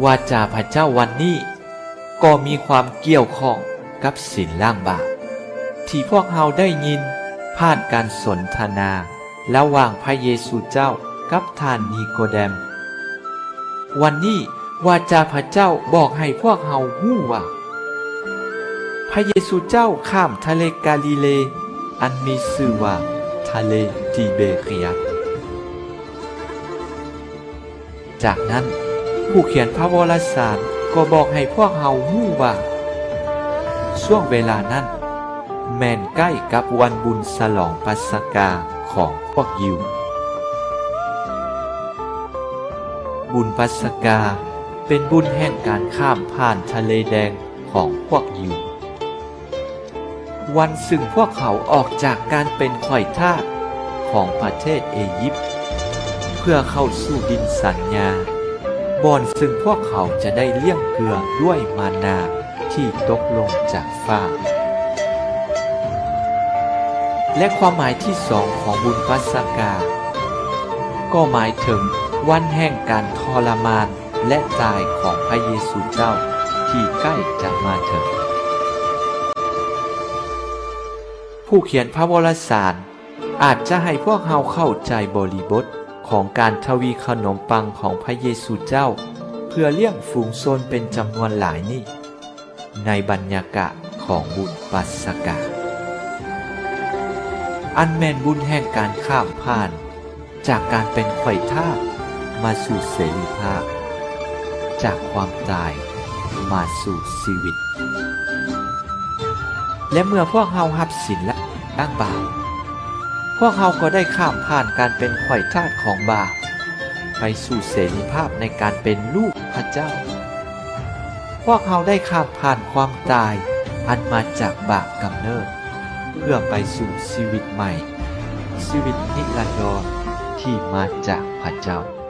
ວາຈາພະເຈົ້າວັນນີ້ກໍມີຄວາມກ່ຽວຂ້ອງກັບສິນລ້າງບາບ ທີ່ພວກເຮົາໄດ້ຍິນຜ່ານການສົນທະນາລະຫວ່າງພະເຢຊູເຈົ້າກັບທ່ານນີໂກເດມ. ວັນນີ້ວາຈາພະເຈົ້າບອກໃຫ້ພວກເຮົາຮູ້ວ່າ ພະເຢຊູເຈົ້າຂ້າມທະເລກາລີເລ ອັນມີຊື່ວ່າທະເລຕີເບຣຽດ. ຈາກນັ້ນ ຜູ້ຂຽນພະວາລະສານກໍບອກໃຫ້ພວກເຮົາຮູ້ວ່າ ຊ່ວງເວລານັ້ນແມ່ນໃກ້ກັບວັນບຸນສະຫຼອງປັດສະກາຂອງພວກຢິວ. ບຸນປັດສະກາເປັນບຸນແຫ່ງການຂ້າມຜ່ານທະເລແດງຂອງພວກຢິວ. ວັນຊຶ່ງພວກເຂົາອອກຈາກການເປັນຂ້ອຍທາດຂອງປະເທດເອຢິບ ເພື່ອເຂົ້າສູ່ດິນສັນຍາ ບ່ອນຊຶ່ງພວກເຂົາຈະໄດ້ລ້ຽງເກືອດ້ວຍມານາທີ່ຕົກລົງຈາກຟ້າ. ແລະ ຄວາມໝາຍທີສອງຂອງບຸນປັດສະກາ ກໍໝາຍເຖິງວັນແຫ່ງການທໍລະມານ ແລະ ຕາຍຂອງພະເຢຊູເຈົ້າທີ່ໃກ້ຈະມາເຖິງ. ຜູ້ຂຽນພະວາລະສານອາດຈະໃຫ້ພວກເຮົາເຂົ້າໃຈບໍລິບົດຂອງການທະວີຂະໜົມປັງຂອງພະເຢຊູເຈົ້າ ເພື່ອລ້ຽງຝູງຊົນເປັນຈຳນວນຫຼາຍນີ້ ໃນບັນຍາກາດຂອງບຸນປັດສະກາ ອັນແມ່ນບຸນແຫ່ງການຂ້າມຜ່ານ ຈາກການເປັນຂ້ອຍທາດມາສູ່ເສລີພາບ, ຈາກຄວາມຕາຍມາສູ່ຊີວິດ. ແລະ ເມື່ອພວກເຮົາຮັບສິນລ້າງບາບ, ພວກເຮົາກໍໄດ້ຂ້າມຜ່ານການເປັນຂ້ອຍທາດຂອງບາບ ໄປສູ່ເສລີພາບໃນການເປັນລູກພະເຈົ້າ. ພວກເຮົາໄດ້ຂ້າມຜ່ານຄວາມຕາຍອັນມາຈາກບາບກຳເນີດ ເພື່ອໄປສູ່ຊີວິດໃໝ່, ຊີວິດນິລັນດອນທີ່ມາຈາກພະເຈົ້າ.